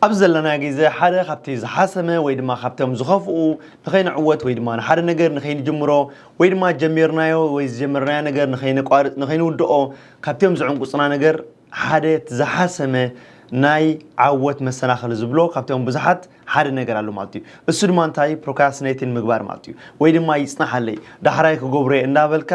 ኣብዚ ዘለና ግዜ ሓደ ካብቲ ዝሓሰመ ወይ ድማ ካብቶም ዝኸፍኡ ንኸይንዕወት ወይ ድማ ንሓደ ነገር ንኸይንጅምሮ ወይ ድማ ጀሚርናዮ ወይ ዝጀመርናዮ ነገር ንኸይነቋርጽ ንኸይንውድኦ ካብቶም ዝዕንቁጽና ነገር ሓደ እቲ ዝሓሰመ ናይ ዓወት መሰናኸሊ ዝብሎ ካብቶም ብዙሓት ሓደ ነገር ኣሎ ማለት እዩ። እሱ ድማ እንታይ? ፕሮክራስቲኔቲን ምግባር ማለት እዩ። ወይ ድማ ይጽናሓለይ ዳሕራይ ክገብሮ እየ እንዳበልካ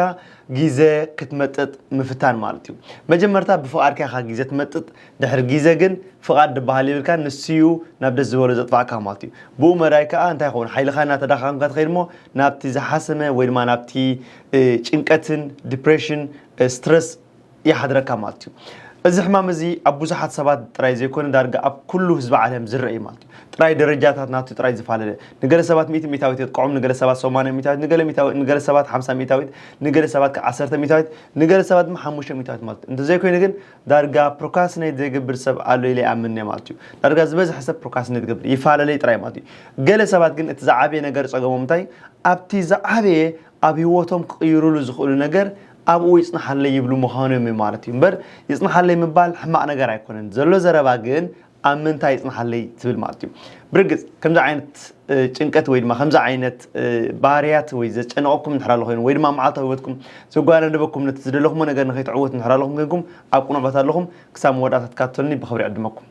ግዜ ክትመጥጥ ምፍታን ማለት እዩ። መጀመርታ ብፍቓድካ ኢኻ ግዜ ትመጥጥ፣ ድሕሪ ግዜ ግን ፍቓድ ዝበሃል የብልካ፣ ንሱ እዩ ናብ ደስ ዝበሎ ዘጥፋእካ ማለት እዩ። ብኡ መዳይ ከዓ እንታይ ይኸውን? ሓይልኻ እናተዳኸምካ ትኸይድ እሞ ናብቲ ዝሓሰመ ወይ ድማ ናብቲ እ፣ ጭንቀትን ዲፕሬሽን ስትረስ ይሓድረካ ማለት እዩ። እዚ ሕማም እዚ ኣብ ብዙሓት ሰባት ጥራይ ዘይኮነ ዳርጋ ኣብ ኩሉ ህዝቢ ዓለም ዝረአ እዩ ማለት እዩ። ጥራይ ደረጃታት ናቱ ጥራይ ዝፈላለ፣ ንገለ ሰባት ሚእቲ ሚእታዊት የጥቅዖም፣ ንገለ ሰባት ሰማንያ ሚእታዊት፣ ንገለ ሚእታዊት፣ ንገለ ሰባት ሓምሳ ሚእታዊት፣ ንገለ ሰባት ከዓ ዓሰርተ ሚእታዊት፣ ንገለ ሰባት ድማ ሓሙሽተ ሚእታዊት ማለት እዩ። እንተዘይኮይኑ ግን ዳርጋ ፕሮክራስቲኔት ዘይገብር ሰብ ኣሎ ኢለ ይኣምን እየ ማለት እዩ። ዳርጋ ዝበዝሐ ሰብ ፕሮክራስቲኔት ይገብር፣ ይፈላለይ ጥራይ ማለት እዩ። ገለ ሰባት ግን እቲ ዝዓበየ ነገር ጸገሞም እንታይ ኣብቲ ዝዓበየ ኣብ ህይወቶም ክቕይሩሉ ዝኽእሉ ነገር ኣብኡ ይጽናሓለይ ይብሉ ምዃኖም እዩ ማለት እዩ። እምበር ይጽናሓለይ ምባል ሕማቕ ነገር ኣይኮነን። ዘሎ ዘረባ ግን ኣብ ምንታይ ይጽናሓለይ ትብል ማለት እዩ። ብርግጽ ከምዚ ዓይነት እ፣ ጭንቀት ወይ ድማ ከምዚ ዓይነት እ፣ ባህርያት ወይ ዘጨነቐኩም እንድሕር ኣሎ ኮይኑ ወይ ድማ መዓልታዊ ህይወትኩም ዘጓዳደበኩም ነቲ ዝደለኹሞ ነገር ንኸይትዕወት እንድሕር ኣለኹም ኮይንኩም ኣብ ቅኑዕ ቦታ ኣለኹም። ክሳብ መወዳእታ ትካተሉኒ ብኽብሪ ዕድመኩም።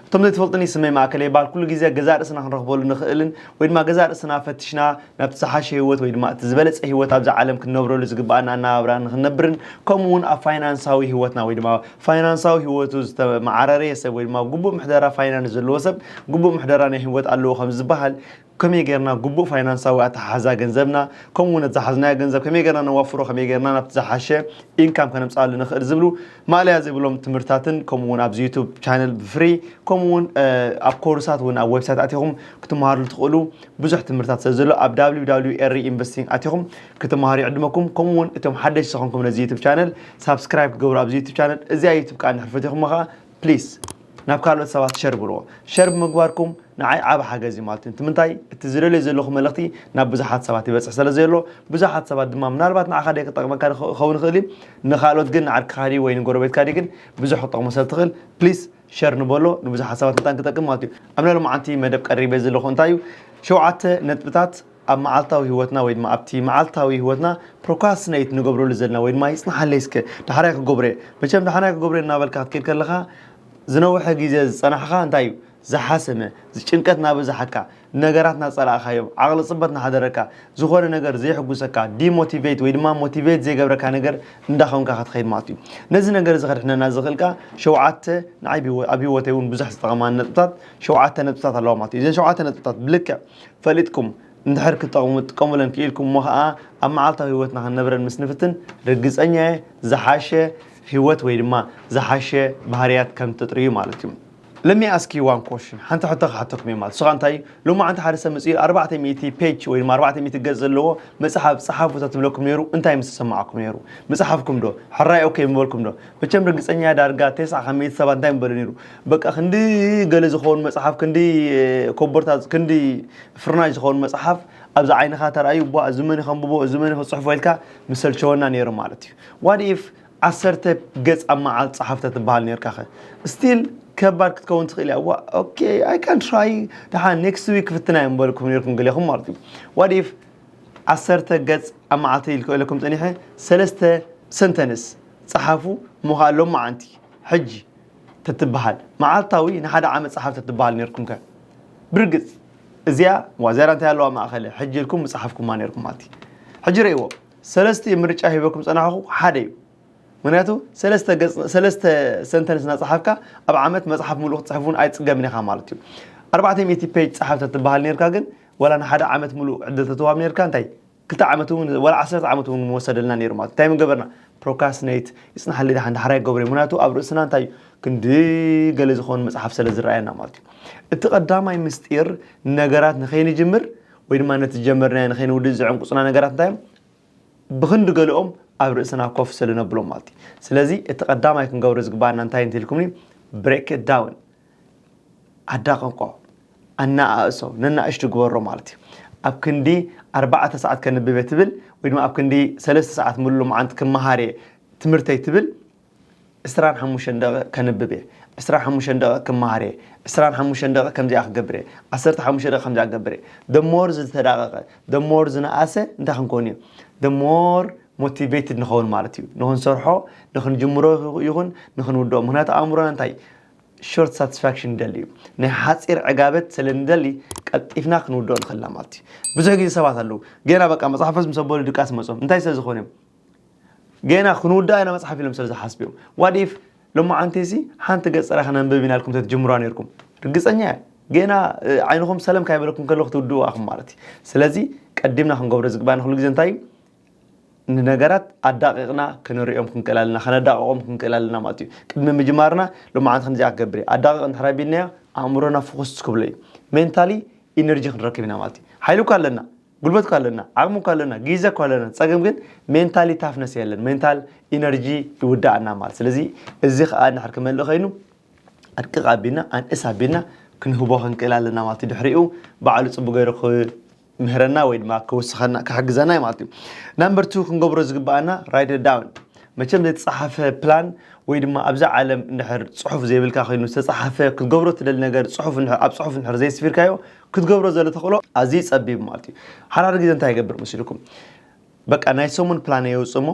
እቶም ዘይትፈልጡኒ ስመይ ማእከለ ይበሃል። ኩሉ ግዜ ገዛእ ርእስና ክንረኽበሉ ንኽእልን ወይ ድማ ገዛእ ርእስና ፈቲሽና ናብቲ ዝሓሸ ህይወት ወይ ድማ እቲ ዝበለጸ ህይወት ኣብዛ ዓለም ክንነብረሉ ዝግብኣና ኣነባብራ ንኽንነብርን ከምኡ እውን ኣብ ፋይናንሳዊ ህይወትና ወይ ድማ ፋይናንሳዊ ህይወቱ ዝተመዓረረየ ሰብ ወይ ድማ ግቡእ ምሕደራ ፋይናንስ ዘለዎ ሰብ ግቡእ ምሕደራ ናይ ህይወት ኣለዎ ከም ዝበሃል ከመይ ጌርና ግቡእ ፋይናንሳዊ ኣተሓሕዛ ገንዘብና ከምኡ እውን ዝሓዝናዮ ገንዘብ ከመይ ጌርና ነዋፍሮ ከመይ ጌርና ናብቲ ዝሓሸ ኢንካም ከነምፅኣሉ ንኽእል ዝብሉ ማእለያ ዘይብሎም ትምህርትታትን ከምኡ እውን ኣብዚ ዩቱብ ቻነል ብፍሪ ከምኡ እውን ኣብ ኮርሳት እውን ኣብ ዌብሳይት ኣቲኹም ክትመሃርሉ ትኽእሉ ብዙሕ ትምህርትታት ስለ ዘሎ ኣብ www ኤሪ ኢንቨስቲንግ ኣቲኹም ክትመሃሩ ይዕድመኩም። ከምኡ እውን እቶም ሓደሽቲ ዝኾንኩም ነዚ ዩቱብ ቻነል ሳብስክራይብ ክትገብሩ ኣብዚ ዩቱብ ቻነል እዚኣ ዩቱብ ከዓ እንድሕር ፈቲኹም ከዓ ፕሊስ ናብ ካልኦት ሰባት ሸር ብልዎ። ሸር ብምግባርኩም ንዓይ ዓቢ ሓገዝ እዩ ማለት እዩ። እቲ ምንታይ እቲ ዝደልዮ ዘለኹ መልእኽቲ ናብ ብዙሓት ሰባት ይበፅሕ ስለ ዘሎ ብዙሓት ሰባት ድማ ምናልባት ንዓኻ ደይ ክጠቕመካ ክኸውን ይኽእል እዩ፣ ንኻልኦት ግን ንዓድካ ድዩ ወይ ንጎረቤትካ ድዩ ግን ብዙሕ ክጠቕሞ ሰብ ትኽእል። ፕሊስ ሸር ንበሎ ንብዙሓት ሰባት ምጣን ክጠቅም ማለት እዩ። ኣብ ናይ ሎማዓንቲ መደብ ቀሪበ ዘለኹ እንታይ እዩ ሸውዓተ ነጥብታት ኣብ መዓልታዊ ህይወትና ወይ ድማ ኣብቲ መዓልታዊ ህይወትና ፕሮክራስቲኔት ንገብረሉ ዘለና ወይ ድማ ይፅናሓለይ እስከ ዳሕራይ ክገብረ መቸም ዳሕራይ ክገብረ እናበልካ ክትከይድ ከለኻ ዝነውሐ ግዜ ዝፀናሕኻ እንታይ እዩ ዝሓሰመ ዝጭንቀት እናበዛሓካ ነገራት እናፀላእኻዮም ዓቕሊ ፅበት እናሓደረካ ዝኾነ ነገር ዘይሕጉሰካ ዲሞቲቬት ወይ ድማ ሞቲቬት ዘይገብረካ ነገር እንዳኸንካ ክትኸይድ ማለት እዩ። ነዚ ነገር እዚ ከድሕነና ዝኽእልካ ሸውዓተ ንዓይ ኣብ ህይወተይ እውን ብዙሕ ዝጠቐማኒ ነጥብታት ሸውዓተ ነጥብታት ኣለዋ ማለት እዩ። እዘን ሸውዓተ ነጥብታት ብልክዕ ፈሊጥኩም እንድሕር ክትጠቕሙ ትጥቀሙለን ክኢልኩም እሞ ከዓ ኣብ መዓልታዊ ህይወትና ክንነብረን ምስ ንፍትን ርግፀኛ እየ ዝሓሸ ህይወት ወይ ድማ ዝሓሸ ባህርያት ከም ትጥርዩ ማለት እዩ። Let me ask you one question ሓንቲ ሕቶ ክሓተኩም እየ ማለት እሱኻ እንታይ እዩ ሎማዓንቲ ሓደ ሰብ መፅኡ ኣርባዕተ ሚእቲ ፔጅ ወይ ድማ ኣርባዕተ ሚእቲ ገፅ ዘለዎ መፅሓፍ ፀሓፉ ተትብለኩም ነይሩ እንታይ ምስ ተሰማዓኩም ነይሩ? ምፅሓፍኩም ዶ? ሕራይ ኦኬ ምበልኩም ዶ? መቸም ርግፀኛ ዳርጋ ተስዓ ካብ ሚእቲ ሰባት እንታይ ምበለ ነይሩ? በቃ ክንዲ ገለ ዝኸውን መፅሓፍ ክንዲ ኮቦርታ ክንዲ ፍርናሽ ዝኸውን መፅሓፍ ኣብዚ ዓይንኻ ተራእዩ እቧ እዚ መን ከንብቦ እዚ መን ክፅሕፎ ኢልካ ምሰልቸወና ነይሩ ማለት እዩ። What if ዓሰርተ ገፅ ኣብ መዓልቲ ፀሓፍ ተትበሃል ነርካ ኸ still ከባድ ክትከውን ትኽእል እያ። Okay I can try ደሓን next week ክፍትና እየ ምበልኩም ነርኩም ገሌኹም ማለት እዩ። What if ዓሰርተ ገፅ ኣብ መዓልቲ ኢልኩም ፀኒሐ ሰለስተ ሰንተንስ ፀሓፉ እሞ ከዓ ሎማዓንቲ ሕጂ ተትበሃል መዓልታዊ ንሓደ ዓመት ፀሓፍ ተትበሃል ነርኩም ከ? ብርግፅ እዚኣ ዋዛራ እንታይ ኣለዋ ማእኸለ ሕጂ ኢልኩም ምፅሓፍኩማ ነርኩም ማለት እዩ። ሕጂ ረእይዎ ሰለስተ ምርጫ ሂበኩም ፀናሕኹ ሓደ እዩ። ምክንያቱ ሰለስተ ሰንተንስ እናፀሓፍካ ኣብ ዓመት መፅሓፍ ሙሉእ ክትፅሕፍ እውን ኣይፅገምን ኢኻ ማለት እዩ። ኣርባዕተ ሚእቲ ፔጅ ፀሓፍ ተትበሃል ነርካ ግን ዋላ ንሓደ ዓመት ሙሉእ ዕድል ተትዋብ ነርካ እንታይ ክልተ ዓመት እውን ዋላ ዓሰርተ ዓመት እውን ምወሰደልና ነይሩ ማለት እንታይ ምገበርና ፕሮካስቲኔት ይፅናሓለይ ደሓን ዳሕራይ ገብረ ምክንያቱ ኣብ ርእስና እንታይ እዩ ክንዲ ገለ ዝኾኑ መፅሓፍ ስለ ዝረኣየና ማለት እዩ። እቲ ቀዳማይ ምስጢር ነገራት ንኸይንጅምር ወይ ድማ ነቲ ዝጀመርናዮ ንኸይንውድእ ዝዕንቁፅና ነገራት እንታይ እዮም? ብኽንዲ ገሊኦም ኣብ ርእስና ኮፍ ስለ ነብሎም ማለት እዩ። ስለዚ እቲ ቀዳማይ ክንገብሮ ዝግባኣና እንታይ እንተ ኢልኩምኒ፣ break it down፣ ኣዳቕቆ፣ ኣነኣእሶ፣ ነናእሽቱ ግበሮ ማለት እዩ። ኣብ ክንዲ ኣርባዕተ ሰዓት ከንብብ እየ ትብል ወይ ድማ ኣብ ክንዲ ሰለስተ ሰዓት ሙሉ መዓንቲ ክመሃር እየ ትምህርተይ ትብል፣ ዕስራን ሓሙሽተን ደቂቕ ከንብብ እየ፣ ዕስራን ሓሙሽተን ደቂቕ ክመሃር እየ፣ ዕስራን ሓሙሽተን ደቂቕ ከምዚኣ ክገብር እየ፣ ዓሰርተ ሓሙሽተ ደቂቕ ከምዚኣ ክገብር እየ። The more ዝተዳቐቐ፣ the more ዝነኣሰ እንታይ ክንከውን እዩ? The more motivated ንኸውን ማለት እዩ። ንኽንሰርሖ፣ ንኽንጅምሮ ይኹን ንኽንውድኦ። ምኽንያቱ ኣእምሮና እንታይ? Short satisfaction ይደሊ እዩ። ናይ ሓፂር ዕጋበት ስለ ንደሊ ቀልጢፍና ክንውድኦ ንኽእልና ማለት እዩ። ብዙሕ ግዜ ሰባት ኣለዉ፣ ገና በቃ መፅሓፎስ ምስ ኣበሉ ድቃስ መፅኦም። እንታይ ስለ ዝኾነ እዮም? ገና ክንውድኣ ኢና መፅሓፍ ኢሎም ስለ ዝሓስቡ እዮም። What if ሎማዓንቲ ሲ ሓንቲ ገፅ ጥራይ ከነንብብ ኢና ኢልኩም ተትጅምሩዋ ነይርኩም? ርግፀኛ እየ፣ ገና እ፣ ዓይንኹም ሰለም ካይበለኩም ከሎ ክትውድኡ ኣኹም ማለት እዩ። ስለዚ ቀዲምና ክንገብሮ ዝግባና ኩሉ ግዜ እንታይ እዩ? ንነገራት ኣዳቂቕና ክንሪኦም ክንክእል ኣለና፣ ከነዳቅቖም ክንክእል ኣለና ማለት እዩ። ቅድሚ ምጅማርና ሎማዓንቲ ከምዚኣ ክገብር እየ፣ ኣዳቂቕ እንድሕር ኣቢልናዮ ኣእምሮና ፍኹስ ክብሎ እዩ። ሜንታሊ ኢነርጂ ክንረክብ ኢና ማለት እዩ። ሓይሊ እኳ ኣለና፣ ጉልበት እኳ ኣለና፣ ዓቕሚ እኳ ኣለና፣ ግዜ እኳ ኣለና፣ ፀገም ግን ሜንታሊ ታፍነስ የለን፣ ሜንታል ኢነርጂ ይውዳኣና ማለት። ስለዚ እዚ ከዓ እንድሕር ክመልእ ኮይኑ ኣድቅቕ ኣቢልና ኣንእስ ኣቢልና ክንህቦ ክንክእል ኣለና ማለት እዩ። ድሕሪኡ ባዕሉ ፅቡቅ ገይሩ ክምህረና ወይ ድማ ክውስኸና ክሕግዘና እዩ ማለት እዩ። ናምበር ቱ ክንገብሮ ዝግባኣና write it down። መቸም ዘይተፃሓፈ ፕላን ወይ ድማ ኣብዛ ዓለም እንድሕር ፅሑፍ ዘይብልካ ኮይኑ ዝተፃሓፈ ክትገብሮ ትደሊ ነገር ፅሑፍ እንድሕር ኣብ ፅሑፍ እንድሕር ዘይስፊርካዮ ክትገብሮ ዘሎ ተኽእሎ ኣዝዩ ፀቢብ ማለት እዩ። ሓዳር ግዜ እንታይ ይገብር መሲልኩም? በቃ ናይ ሰሙን ፕላን የውፅእ እሞ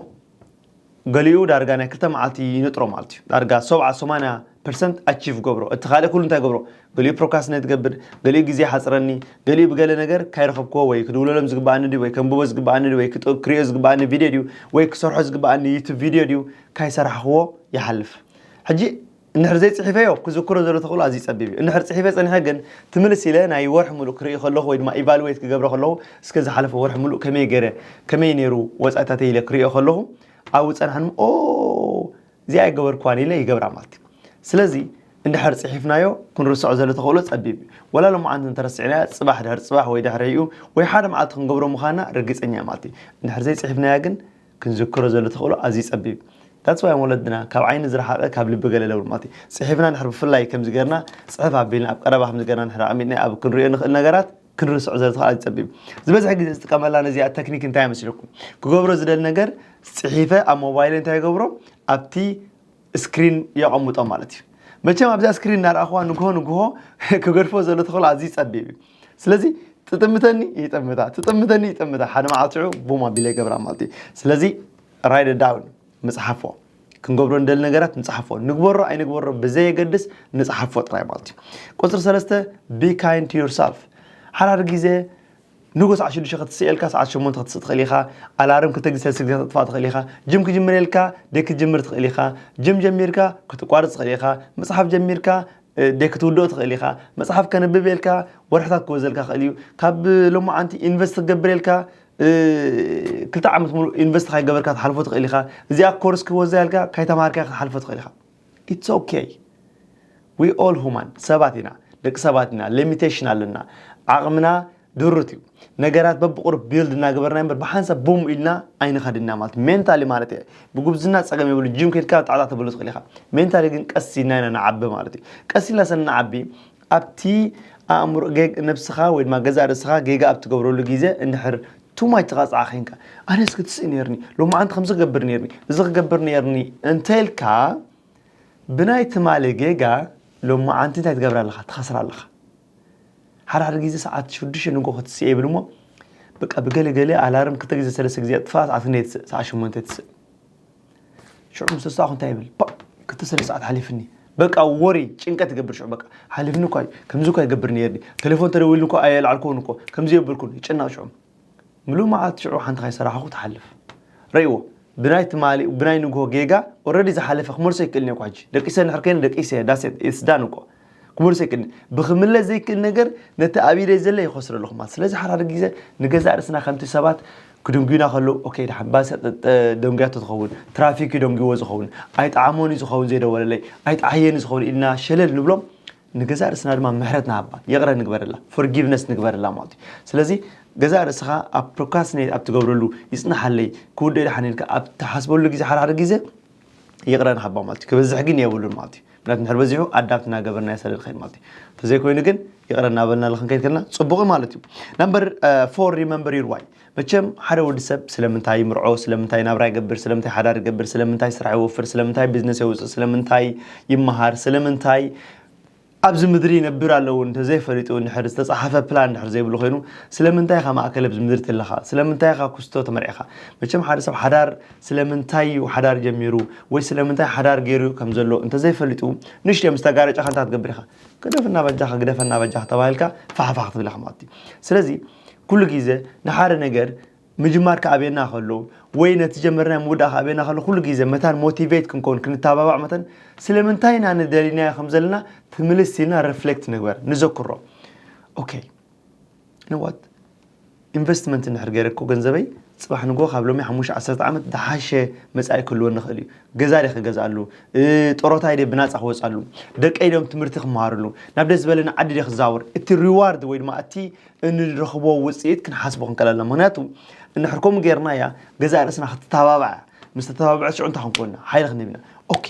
ገሊኡ ዳርጋ ናይ ክልተ መዓልቲ ይንጥሮ ማለት እዩ። ዳርጋ ሰብዓ ሰማንያ ፐርሰንት ኣቺቭ ገብሮ፣ እቲ ካልእ ኩሉ እንታይ ገብሮ? ገሊኡ ፕሮካስቲኔት ገብር፣ ገሊኡ ግዜ ሓፅረኒ፣ ገሊኡ ብገለ ነገር ካይረኸብክዎ ወይ ክድውለሎም ዝግባኣኒ ድዩ ወይ ከንብቦ ዝግባኣኒ ድዩ ወይ ክጥ- ክሪኦ ዝግባኣኒ ቪድዮ ድዩ ወይ ክሰርሖ ዝግባኣኒ ዩቱብ ቪድዮ ድዩ ካይሰራሕኽዎ ይሓልፍ። ሕጂ እንድሕር ዘይፅሒፈዮ ክዝክሮ ዘሎ ተኽእሎ ኣዝዩ ፀቢብ እዩ። እንድሕር ፅሒፈ ፀኒሐ ግን ትምልስ ኢለ ናይ ወርሒ ሙሉእ ክርኢ ከለኹ ወይ ድማ ኢቫሉዌት ክገብረ ከለኹ እስከ ዝሓለፈ ወርሒ ሙሉእ ከመይ ገይረ ከመይ ነይሩ ወፃኢታተይ ኢለ ክሪኦ ከለኹ ኣብኡ ፀንሐን ኦ እዚኣ ኣይገበርኳን ኢለ ይገብራ ማለት እዩ። ስለዚ እንድሕር ፅሒፍናዮ ክንርስዖ ዘሎ ተኽእሎ ፀቢብ እዩ። ወላ ሎማዓንቲ እንተረሲዕናዮ ፅባሕ ድሕር ፅባሕ ወይ ድሕሪኡ ወይ ሓደ መዓልቲ ክንገብሮ ምዃንና ርግፀኛ ማለት እዩ። እንድሕር ዘይፅሒፍናያ ግን ክንዝክሮ ዘሎ ተኽእሎ ኣዝዩ ፀቢብ እዩ። That's why ወለድና ካብ ዓይኒ ዝረሓቐ ካብ ልቢ ገለለ እውን ማለት እዩ። ፅሒፍና እንድሕር ብፍላይ ከምዚ ገርና ፅሕፍ ኣቢልና ኣብ ቀረባ ከምዚ ገርና እንድሕር ኣቐሚጥና ኣብ ክንሪኦ ንኽእል ነገራት ክንርስዖ ዘሎ ተኽእሎ ኣዝዩ ፀቢብ እዩ። ዝበዝሐ ግዜ ዝጥቀመላ ነዚኣ ተክኒክ እንታይ ይመስለኩም? ክገብሮ ዝደሊ ነገር ፅሒፈ ኣብ ሞባይል እንታይ ይገብሮ ኣብቲ ስክሪን የቐምጦ ማለት እዩ። መቸም ኣብዛ ስክሪን እናረኣኽዋ ንግሆ ንግሆ ክገድፎ ዘሎ ተኽእሎ ኣዝዩ ፀቢብ እዩ። ስለዚ ትጥምተኒ ይጥምታ፣ ትጥምተኒ ይጥምታ፣ ሓደ መዓልቲ ሽዑ ቡም ኣቢለ ይገብራ ማለት እዩ። ስለዚ write it down፣ ምፅሓፎ፣ ክንገብሮ ንደሊ ነገራት ንፅሓፎ፣ ንግበሮ ኣይንግበሮ ብዘየገድስ ንፅሓፎ ጥራይ ማለት እዩ። ቁፅሪ ሰለስተ፣ be kind to yourself። ሓደ ሓደ ግዜ ንጎ ሰዓት ሽዱሽተ ክትስእ ኢልካ ሰዓት ሸሞንተ ክትስእ ትኽእል ኢኻ። ኣላርም ክልተ ግዜ ሰለስተ ግዜ ክትጥፋእ ትኽእል ኢኻ። ጅም ክጅምር ኢልካ ደይ ክትጅምር ትኽእል ኢኻ። ጅም ጀሚርካ ክትቋርፅ ትኽእል ኢኻ። መፅሓፍ ጀሚርካ እ፣ ደይ ክትውድኦ ትኽእል ኢኻ። መፅሓፍ ከንብብ ኢልካ ወርሕታት ክወዘልካ ክእል እዩ። ካብ ሎማዓንቲ ኢንቨስት ክገብር ኢልካ እ፣ ክልተ ዓመት ሙሉእ ኢንቨስት ካይገበርካ ትሓልፎ ትኽእል ኢኻ። እዚኣ ኮርስ ክወዛ ኢልካ ካይተማሃርካ ክትሓልፎ ትኽእል ኢኻ። It's okay። We all human፣ ሰባት ኢና፣ ደቂ ሰባት ኢና። ሊሚቴሽን ኣለና። ዓቕምና ድሩት እዩ። ነገራት በብቁሩብ ቢልድ እናገበርና እምበር ብሓንሳብ ቡም ኢልና ኣይንኸድና ማለት ሜንታሊ ማለት እየ። ብጉብዝና ፀገም የብሉ፣ ጅም ከድካ ጣዕጣዕ ተብሎ ትኽእል ኢኻ። ሜንታሊ ግን ቀስ ኢልና ኢና ንዓቢ ማለት እዩ። ቀስ ኢልና ስለ ንዓቢ ኣብቲ ኣእምሮ ጌግ- ነብስኻ ወይ ድማ ገዛእ ርእስኻ ጌጋ ኣብ ትገብረሉ ግዜ እንድሕር ቱማች ትቐፅዓ ኸይንካ ኣነስ ክትስእ ነርኒ፣ ሎማዓንቲ ከምዚ ክገብር ነርኒ፣ እዚ ክገብር ነርኒ እንተልካ ብናይ ትማሊ ጌጋ ሎማዓንቲ እንታይ ትገብር ኣለኻ? ትኸስር ኣለኻ። ሓደ ሓደ ግዜ ሰዓት ሽዱሽተ ንጎ ክትስእ ይብል እሞ በቃ ብገለ ገለ ኣላርም ክልተ ግዜ ሰለስተ ግዜ ኣጥፋ ሰዓት ክንደይ ትስእ? ሰዓት ሸሞንተ ትስእ። ሽዑ ምስ ተሳእኹ እንታይ ይብል? ፓ ክልተ ሰለስተ ሰዓት ሓሊፍኒ። በቃ ወሪ ጭንቀት ይገብር ሽዑ በቃ ሓሊፍኒ እኳ እዩ ከምዚ እኳ ይገብር ነርኒ ቴሌፎን ተደዊልኒ እኳ ኣየልዓልኩውን እኮ ከምዚ የብልኩን ይጭነቕ ሽዑ ምሉእ መዓልቲ ሽዑ ሓንቲ ካይሰራሕኹ ትሓልፍ። ረእይዎ ብናይ ትማሊ ብናይ ንግሆ ጌጋ ኦረዲ ዝሓለፈ ክመልሶ ይክእል እኮ ሕጂ ደቂሰ እንድሕር ከይነ ደቂሰ እየ that's it it's done እኮ ክመልሶ ይክእል ብክምለስ ዘይክእል ነገር ነቲ ኣብ ኢደይ ዘለ ይኸስሮ ኣለኹ ማለት ስለዚ ሓደ ሓደ ግዜ ንገዛእ ርእስና ከምቲ ሰባት ክድንጉዩና ከለዉ ኦኬ ደሓን ባሰ ደንጉያቶ ትኸውን ትራፊክ እዩ ደንጉይዎ ዝኸውን ኣይጠዓሞን እዩ ዝኸውን ዘይደወለለይ ኣይጠዓየን እዩ ዝኸውን ኢልና ሸለል ንብሎም ንገዛእ ርእስና ድማ ምሕረት ንሃባ ይቕረ ንግበረላ ፎርጊቭነስ ንግበረላ ማለት እዩ ስለዚ ገዛእ ርእስኻ ኣብ procrastinate ኣብ ትገብረሉ፣ ይጽናሓለይ፣ ክውድእ ደሓን ኢልካ ኣብ ትሓስበሉ ግዜ፣ ሓደ ሓደ ግዜ ይቕረ ንሃባ ማለት እዩ። ክበዝሕ ግን የብሉን ማለት እዩ። ምክንያቱ እንድሕር በዚሑ adapt እናገበርና ይሰለ ንኸይድ ማለት እዩ። እንተዘይኮይኑ ግን ይቕረ እናበልና ክንከይድ ከለና ጽቡቕ ማለት እዩ። Number four, remember your why። መቸም ሓደ ወዲ ሰብ ስለምንታይ ይምርዖ፣ ስለምንታይ ናብራ ይገብር፣ ስለምንታይ ሓዳር ይገብር፣ ስለምንታይ ስራሕ ይወፍር፣ ስለምንታይ ቢዝነስ የውፅእ፣ ስለምንታይ ይመሃር፣ ስለምንታይ ኣብዚ ምድሪ ይነብር ኣለዉ እንተዘይፈሊጡ፣ እንድሕር ዝተጻሓፈ ፕላን እንድሕር ዘይብሉ ኮይኑ፣ ስለምንታይ ኢኻ ማእከል ኣብዚ ምድሪ ትለኻ? ስለምንታይ ኢኻ ኩስቶ ተመርዒኻ? መቸም ሓደ ሰብ ሓዳር ስለምንታይ እዩ ሓዳር ጀሚሩ ወይ ስለምንታይ ሓዳር ገይሩ ከም ዘሎ እንተዘይፈሊጡ፣ ንእሽቶ ምስ ተጋረጨኻ እንታይ ክትገብር ኢኻ? ግደፍና በጃኻ፣ ግደፈና በጃኻ ተባሂልካ ፋሕፋሕ ክትብል ኢኻ ማለት እዩ። ስለዚ ኩሉ ግዜ ንሓደ ነገር ምጅማር ክኣብየና ከሎ ወይ ነቲ ጀመርናዮ ምውዳእ ክኣብየና ከሎ ኩሉ ግዜ መታን ሞቲቬት ክንከውን ክንተባባዕ መተን ስለምንታይ ኢና ንደሊናዮ ከም ዘለና ትምልስ ኢልና ሪፍሌክት ንግበር፣ ንዘክሮ። ኦኬ፣ ንዋት ኢንቨስትመንት እንድሕር ገይረ እኮ ገንዘበይ ጽባሕ ንግሆ ካብ ሎሚ ሓሙሽተ ዓሰርተ ዓመት ዝሓሸ መጻኢ ክህልወኒ ይኽእል እዩ። ገዛ ድየ ክገዝኣሉ? እ፣ ጦሮታይ ድየ ብናጻ ክወጽኣሉ? ደቀይ ድዮም ትምህርቲ ክመሃርሉ? ናብ ደስ ዝበለኒ ዓዲ ድየ ክዛወር? እቲ ሪዋርድ ወይ ድማ እቲ እንረኽቦ ውጽኢት ክንሓስቦ ክንክእል ኣለና። ምኽንያቱ እንድሕር ከምኡ ጌርናያ ገዛእ ርእስና ክትተባባዕ እያ። ምስ ተተባብዐት ሽዑ እንታይ ክንኮንና? ሓይሊ ክንህብ ኢና። ኦኬ፣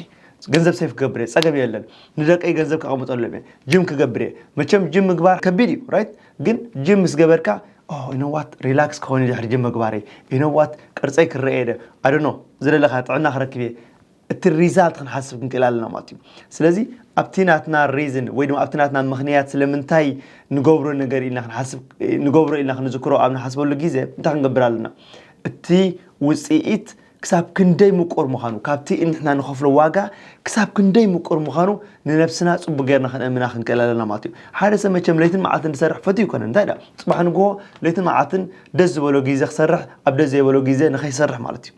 ገንዘብ ሴፍ ክገብር እየ፣ ጸገም የለን። ንደቀይ ገንዘብ ከቐምጠሎም እየ። ጅም ክገብር እየ። መቸም ጅም ምግባር ከቢድ እዩ፣ ራይት? ግን ጅም ምስ ገበርካ፣ ኦ፣ you know what? ሪላክስ ክኸውን እዩ ድሕሪ ጅም ምግባረይ። You know what? ቅርጸይ ክረአ እየ ደ። I don't know። ዝደለኻ ጥዕና ክረክብ እየ። እቲ ሪዛልት ክንሓስብ ክንክእል ኣለና ማለት እዩ። ስለዚ ኣብቲ ናትና ሪዝን ወይ ድማ ኣብቲ ናትና ምኽንያት ስለምንታይ ንገብሮ ነገር ኢልና ክንሓስብ፣ ንገብሮ ኢልና ክንዝክሮ ኣብ ንሓስበሉ ግዜ እንታይ ክንገብር ኣለና? እቲ ውጽኢት ክሳብ ክንደይ ምቁር ምዃኑ፣ ካብቲ ንሕና ንኸፍሎ ዋጋ ክሳብ ክንደይ ምቁር ምዃኑ ንነብስና ጽቡቅ ጌርና ከነእምና ክንክእል ኣለና ማለት እዩ። ሓደ ሰብ መቸም ለይትን መዓልትን ዝሰርሕ ፈትዩ ይኮነ። እንታይ ደኣ? ጽባሕ ንግሆ ለይትን መዓልትን ደስ ዝበሎ ግዜ ክሰርሕ፣ ኣብ ደስ ዘይበሎ ግዜ ንኸይሰርሕ ማለት እዩ።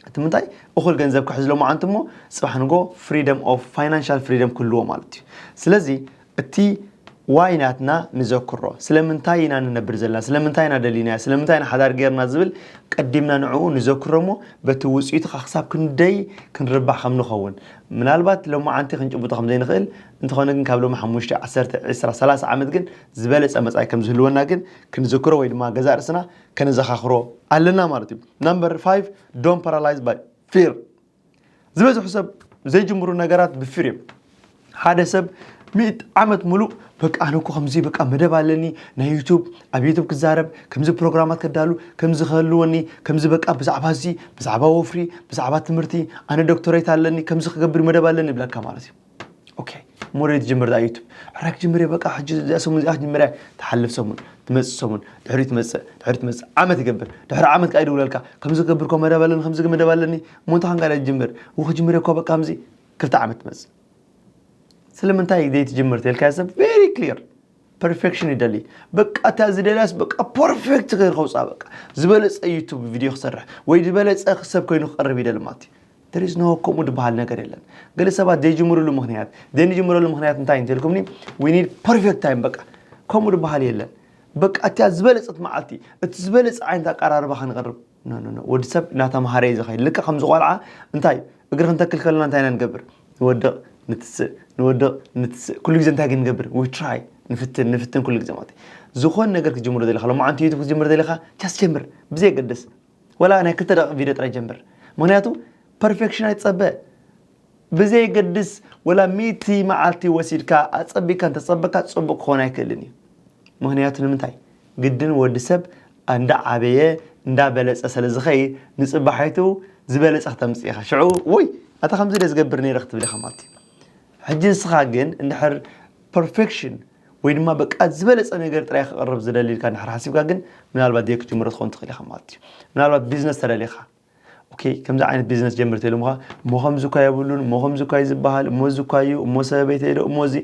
እቲ ምንታይ? እኹል ገንዘብ ክሕዝ ሎማዓንቲ እሞ ጽባሕ ንግሆ ፍሪደም ኦፍ ፋይናንሻል ፍሪደም ክህልዎ ማለት እዩ። ስለዚ እቲ ዋይ ናትና ንዘክሮ። ስለምንታይ ኢና ንነብር ዘለና? ስለምንታይ ኢና ደሊናዮ? ስለምንታይ ኢና ሓዳር ጌርና ዝብል ቀዲምና ንዕኡ ንዘክሮ እሞ በቲ ውጽኢቱ ኸኣ ክሳብ ክንደይ ክንርባሕ ከም ንኸውን። ምናልባት ሎማዓንቲ ክንጭብጦ ከም ዘይንኽእል፣ እንተኾነ ግን ካብ ሎሚ ሓሙሽተ፣ ዓሰርተ፣ ዕስራ፣ ሰላሳ ዓመት ግን ዝበለጸ መጻኢ ከም ዝህልወና ግን ክንዝክሮ ወይ ድማ ገዛእ ርእስና ከነዘኻኽሮ ኣለና ማለት እዩ። Number five, don't paralyzed by fear። ዝበዝሑ ሰብ ዘይጅምሩ ነገራት ብፊር እዮም። ሓደ ሰብ ሚእቲ ዓመት ሙሉእ በቃ ኣነ እኮ ከምዚ በቃ መደብ ኣለኒ ናይ ዩቱብ፣ ኣብ ዩቱብ ክዛረብ፣ ከምዚ ፕሮግራማት ከዳሉ፣ ከምዚ ክህልወኒ፣ ከምዚ በቃ ብዛዕባ እዚ፣ ብዛዕባ ወፍሪ፣ ብዛዕባ ትምህርቲ፣ ኣነ ዶክተሬት ኣለኒ፣ ከምዚ ክገብር መደብ ኣለኒ ይብለካ ማለት እዩ። ኦኬ፣ እሞ ደይ ትጅምር ዳ ዩቱብ? ሕራይ ክጅምር እየ በቃ ሕጂ እዚኣ ሰሙን እዚኣ ክጅምር እየ። ትሓልፍ ሰሙን፣ ትመጽእ ሰሙን፣ ድሕሪኡ ትመጽእ፣ ድሕሪኡ ትመጽእ፣ ዓመት ይገብር። ድሕሪ ዓመት ከኣ ይድውለልካ፣ ከምዚ ክገብር እኮ መደብ ኣለኒ፣ ከምዚ መደብ ኣለኒ፣ እሞ እንታይ ኾንካ ደይ ትጅምር? እው ክጅምር እየ እኮ በቃ ከምዚ። ክልተ ዓመት ትመጽእ። ስለምንታይ ደይ ትጅምር ተልካዮ ሰብ ቨሪ ክሊር። ፐርፌክሽን ይደሊ። በቃ እታ ዝደልያስ በቃ ፐርፌክት ገይሩ ከውፅኣ በቃ። ዝበለጸ ዩቱብ ቪድዮ ክሰርሕ ወይ ዝበለጸ ሰብ ኮይኑ ክቐርብ ይደሊ ማለት እዩ። There is no ከምኡ ዝበሃል ነገር የለን። ገለ ሰባት ዘይጅምርሉ ምኽንያት፣ ዘይንጅምረሉ ምኽንያት እንታይ እንተልኩምኒ? We need perfect time በቃ። ከምኡ ዝበሃል የለን። በቃ እታ ዝበለጸት መዓልቲ፣ እቲ ዝበለጸ ዓይነት ኣቀራርባ ክንቐርብ። ኖ፣ ኖ፣ ኖ። ወዲ ሰብ እናተምሃረ እዩ ዝኸይድ። ልክዕ ከምዚ ቆልዓ እንታይ እግሪ ክንተክል ከለና እንታይ ኢና ንገብር? ንወድቕ፣ ንትስእ፣ ንወድቕ፣ ንትስእ። ኩሉ ግዜ እንታይ ግን ንገብር? We try። ንፍትን፣ ንፍትን ኩሉ ግዜ ማለት እዩ። ዝኾነ ነገር ክትጅምሮ ዘለኻ፣ ሎማዓንቲ ዩቱብ ክትጅምር ዘለኻ፣ just ጀምር። ብዘየገድስ። ወላ ናይ ክልተ ደቂቕ ቪድዮ ጥራይ ጀምር። ምኽንያቱ ፐርፌክሽን ኣይትጸበ። ብዘየገድስ ወላ ሚእቲ መዓልቲ ወሲድካ ኣጸቢካ እንተጸበካ ጽቡቕ ክኾን ኣይክእልን እዩ። ምኽንያቱ ንምንታይ? ግድን ወዲ ሰብ እንዳዓበየ እንዳበለጸ ስለ ዝኸይድ ንጽባሒቱ ዝበለጸ ክተምጽእ ኢኻ። ሽዑ ውይ ኣታ ከምዚ ድየ ዝገብር ነይረ ክትብል ኢኻ ማለት እዩ። ሕጂ ንስኻ ግን እንድሕር ፐርፌክሽን ወይ ድማ በቃ ዝበለጸ ነገር ጥራይ ክቕርብ ዝደሊ ኢልካ እንድሕር ሓሲብካ ግን ምናልባት ደይ ክትጅምሮ ትኸውን ትኽእል ኢኻ ማለት እዩ። ምናልባት ቢዝነስ ተደሊኻ ኦኬ፣ ከምዚ ዓይነት ቢዝነስ ጀምር ተይሎምኻ፣ እሞ ከምዚ እኳ የብሉን፣ እሞ ከምዚ እኳ እዩ ዝበሃል፣ እሞ እዚ እኳ እዩ፣ እሞ ሰበበይ ተይዶ፣ እሞ እዚ፣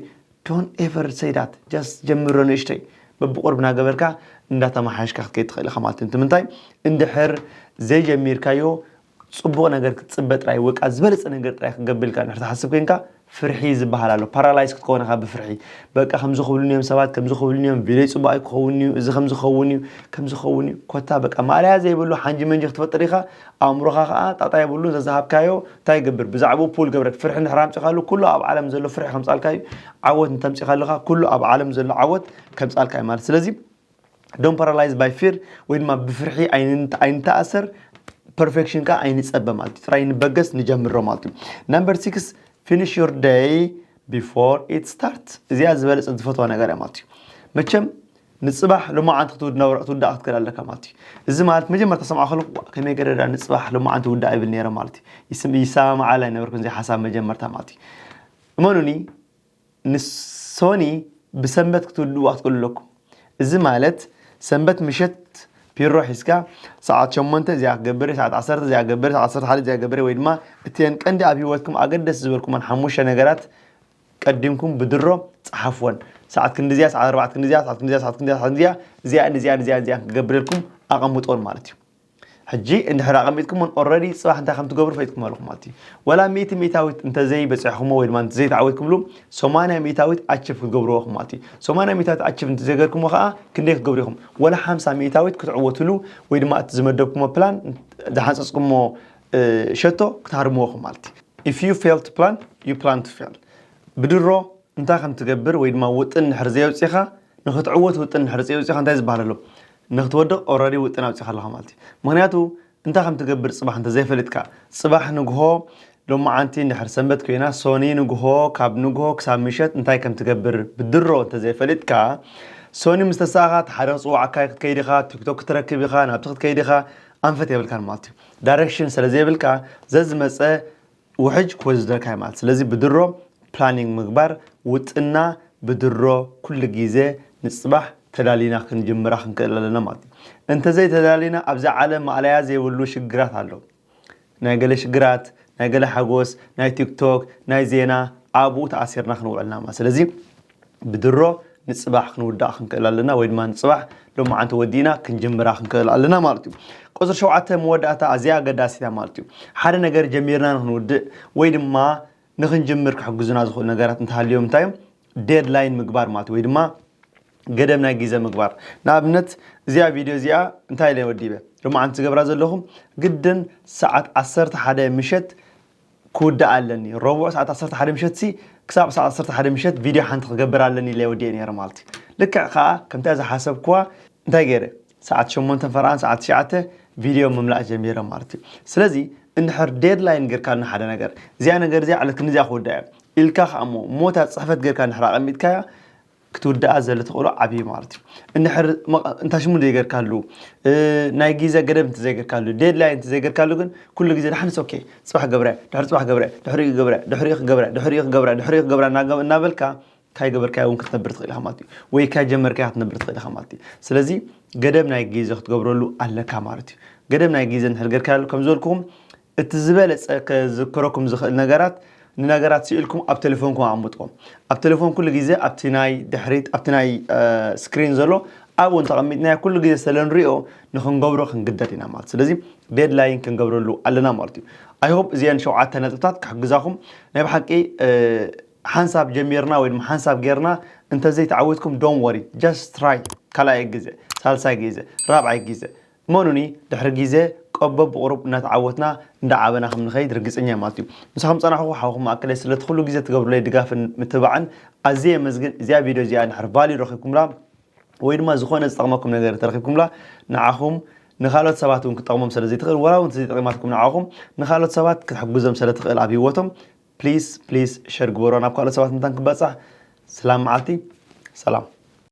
don't ever say that። Just ጀምሮ ንእሽተይ። በብቁርብ እናገበርካ እንዳተመሓየሽካ ክትከይድ ትኽእል ኢኻ ማለት እዩ። ንምንታይ? እንድሕር ዘይጀሚርካዮ ጽቡቕ ነገር ክትጽበ ጥራይ፣ ወይ ከዓ ዝበለጸ ነገር ጥራይ ክገብልካ እንድሕር ትሓስብ ኮይንካ፣ ፍርሒ ዝበሃል ኣሎ። ፓራላይዝ ክትከውን ኢኻ ብፍርሒ። በቃ ከምዚ ክብሉኒ እዮም ሰባት፣ ከምዚ ክብሉኒ እዮም፣ ቪድዮይ ጽቡቕ ኣይክኸውን እዩ፣ እዚ ከምዚ ክኸውን እዩ፣ ከምዚ ክኸውን እዩ። ኮታ በቃ ማእለያ ዘይብሉ ሓንጂ መንጂ ክትፈጥር ኢኻ። ኣእምሮኻ ኸኣ ጣጣ የብሉን። ዘዝሃብካዮ እንታይ ይገብር? ብዛዕባኡ ፑል ገብረክ። ፍርሒ እንድሕር ኣምጺኻሉ፣ ኩሉ ኣብ ዓለም ዘሎ ፍርሒ ከምጻልካ እዩ። ዓወት እንተምጺኻሉኻ፣ ኩሉ ኣብ ዓለም ዘሎ ዓወት ከምጻልካ እዩ ማለት። ስለዚ Don't paralyze by fear ወይ ድማ ብፍርሒ ኣይንተኣሰር። Perfection ከዓ ኣይንፀበ ማለት እዩ። ጥራይ ንበገስ ንጀምሮ ማለት እዩ። Number six, finish your day before it starts። እዚኣ ዝበለፀ ዝፈትዋ ነገር እያ ማለት እዩ። መቸም ንፅባሕ ሎማዓንቲ ክትውዳእ ክትክእል ኣለካ ማለት እዩ። እዚ ማለት መጀመርታ ሰምዓ ከለኩ ከመይ ገረዳ ንፅባሕ ሎማዓንቲ ውዳእ ይብል ነይረ ማለት እዩ። ይስማማዓላ ኣይነበርኩን እዚ ሓሳብ መጀመርታ ማለት እዩ። እመኑኒ ንሶኒ ብሰንበት ክትውድእዋ ክትክእሉ ኣለኩም። እዚ ማለት ሰንበት ምሸት ፒሮ ሒዝካ ሰዓት ሸሞንተ እዚኣ ክገብር ሰዓት ዓሰርተ እዚኣ ክገብር ሰዓት ዓሰርተ ሓደ እዚኣ ክገብር ወይ ድማ እቲአን ቀንዲ ኣብ ህይወትኩም ኣገደስ ዝበልኩመን ሓሙሽተ ነገራት ቀዲምኩም ብድሮ ፀሓፍወን። ሰዓት ክንዲዚያ ሰዓት ኣርባዕት ክንዲዚያ ሰዓት ክንዲዚያ ሰዓት ክንዲዚያ ሰዓት ክንዲዚያ እዚኣን እዚኣን እዚኣን እዚኣን ክገብረልኩም ኣቐምጦን ማለት እዩ። ሕጂ እንድሕር ኣቐሚጥኩሞን ኦረዲ ፅባሕ እንታይ ከም ትገብሩ ፈይጥኩም ኣለኹም ማለት እዩ። ወላ ሚእቲ ሚእታዊት እንተዘይበፂሕኩሞ ወይ ድማ እንተዘይተዓወትኩምሉ ሰማንያ ሚእታዊት ኣችብ ክትገብርዎ ኢኹም ማለት እዩ። ሰማንያ ሚእታዊት ኣችብ እንተዘይገርኩሞ ከዓ ክንደይ ክትገብሩ ኢኹም? ወላ ሓምሳ ሚእታዊት ክትዕወትሉ ወይ ድማ እቲ ዝመደብኩሞ ፕላን ዝሓንፀፅኩሞ ሸቶ ክትሃርምዎ ኢኹም ማለት እዩ። If you fail to plan, you plan to fail። ብድሮ እንታይ ከም ትገብር ወይ ድማ ውጥን ድሕር ዘየውፅኻ ንክትዕወት ውጥን ድሕር ዘየውፅኻ እንታይ ዝበሃል ኣሎ? ንክትወድቕ ኦረዲ ውጥን ኣውፅኻ ኣለኻ ማለት እዩ። ምክንያቱ እንታይ ከም ትገብር ፅባሕ እንተዘይፈሊጥካ ፅባሕ ንግሆ ሎማዓንቲ እንድሕር ሰንበት ኮይና ሶኒ ንግሆ ካብ ንግሆ ክሳብ ምሸት እንታይ ከም ትገብር ብድሮ እንተዘይፈሊጥካ ሶኒ ምስ ተሳእኻ እቲ ሓደ ክፅዋዕካ ክትከይድ ኢኻ ቲክቶክ ክትረክብ ኢኻ ናብቲ ክትከይድ ኢኻ ኣንፈት የብልካን ማለት እዩ። ዳይሬክሽን ስለዘይብልካ ዘዝመፀ ውሕጅ ክወስደካ ማለት ስለዚ ብድሮ ፕላኒንግ ምግባር ውጥና ብድሮ ኩሉ ግዜ ንፅባሕ ተዳሊና ክንጅምራ ክንክእል ኣለና ማለት እዩ። እንተዘይ ተዳሊና ኣብዚ ዓለም ማእለያ ዘይብሉ ሽግራት ኣሎ። ናይ ገለ ሽግራት ናይ ገለ ሓጎስ ናይ ቲክቶክ ናይ ዜና ኣብኡ ተኣሲርና ክንውዕልና ማለት ስለዚ ብድሮ ንፅባሕ ክንውዳእ ክንክእል ኣለና ወይ ድማ ንፅባሕ ሎማዓንቲ ወዲእና ክንጅምራ ክንክእል ኣለና ማለት እዩ። ቁፅሪ ሸውዓተ መወዳእታ ኣዝያ ኣገዳሲታ ማለት እዩ። ሓደ ነገር ጀሚርና ንክንውድእ ወይ ድማ ንክንጅምር ክሕግዙና ዝኽእሉ ነገራት እንተሃልዮም እንታይ እዮም? ዴድላይን ምግባር ማለት ወይ ድማ ገደብ ናይ ግዜ ምግባር። ንኣብነት እዚኣ ቪድዮ እዚኣ እንታይ ኢለ ወዲበ ሎማዓንቲ ዝገብራ ዘለኹ ግድን ሰዓት ዓሰርተ ሓደ ምሸት ክውዳእ ኣለኒ ረቡዕ ሰዓት ዓሰርተ ሓደ ምሸት ሲ ክሳብ ሰዓት ዓሰርተ ሓደ ምሸት ቪድዮ ሓንቲ ክገብር ኣለኒ ኢለ ወዲኤ ነይረ ማለት እዩ። ልክዕ ከዓ ከምታ ዝሓሰብክዋ እንታይ ገይረ ሰዓት ሸሞንተ ፈርቓን ሰዓት ትሽዓተ ቪድዮ ምምላእ ጀሚረ ማለት እዩ። ስለዚ እንድሕር ዴድላይን ጌርካልና ሓደ ነገር እዚኣ ነገር እዚኣ ዕለት ክንዚኣ ክውዳእ እየ ኢልካ ከዓ እሞ ሞታ ፅሕፈት ጌርካ እንድሕር ኣቐሚጥካያ ክትውድኣ ዘለ ተኽእሎ ዓብዪ ማለት እዩ። እንድሕር እንታ ሽሙ ዘይገርካሉ ናይ ግዜ ገደብ እንተዘይገርካሉ ዴድላይን እንተዘይገርካሉ ግን ኩሉ ግዜ ድሓንስ ኦኬ ፅባሕ ገብረ ድሕሪ ፅባሕ ገብረ ድሕሪኡ ገብረ ድሕሪኡ ክገብረ ድሕሪኡ ክገብረ ድሕሪኡ ክገብረ እናገ- እናበልካ ካይ ገበርካዮ እውን ክትነብር ትኽእል ኢኻ ማለት እዩ። ወይ ካይ ጀመርካዮ ክትነብር ትኽእል ኢኻ ማለት እዩ። ስለዚ ገደብ ናይ ግዜ ክትገብረሉ ኣለካ ማለት እዩ። ገደብ ናይ ግዜ እንድሕር ገርካሉ ከም ዝበልኩኹም እቲ ዝበለፀ ከዝክረኩም ዝኽእል ነገራት ንነገራት ስኢልኩም ኣብ ቴሌፎንኩም ኣቐምጥዎም። ኣብ ቴሌፎን ኩሉ ግዜ ኣብቲ ናይ ድሕሪት ኣብቲ ናይ ስክሪን ዘሎ ኣብኡ እንተቐሚጥናዮ ኩሉ ግዜ ስለ ንሪኦ ንክንገብሮ ክንግደድ ኢና ማለት ስለዚ ዴድላይን ክንገብረሉ ኣለና ማለት እዩ። I hope እዚአን ሸውዓተ ነጥብታት ክሕግዛኹም ናይ ብሓቂ ሓንሳብ ጀሚርና ወይ ድማ ሓንሳብ ጌርና እንተዘይተዓወትኩም don't worry just try ካልኣይ ግዜ ሳልሳይ ግዜ ራብዓይ ግዜ እመኑኒ ድሕሪ ግዜ ቆበብ ብቑሩብ እናተዓወትና እንዳዓበና ከም ንኸይድ ርግፀኛ ማለት እዩ። ምሳኹም ፀናሕኹ ሓውኹም ማእከለይ ስለቲ ኩሉ ግዜ ትገብሩለይ ድጋፍን ምትብባዕን ኣዝየ የመስግን። እዚኣ ቪድዮ እዚኣ እንድሕር ቫልዩ ረኺብኩምላ ወይ ድማ ዝኾነ ዝጠቕመኩም ነገር ተረኺብኩምላ ንዓኹም ንኻልኦት ሰባት እውን ክጠቕሞም ስለ ዘይትኽእል ወላ እውን ዘይጠቒማትኩም ንዓኹም ንኻልኦት ሰባት ክትሕግዞም ስለ ትኽእል ኣብ ህይወቶም ፕሊስ ፕሊስ ሸር ግበሮ ናብ ካልኦት ሰባት ምታን ክበፃሕ። ሰላም መዓልቲ ሰላም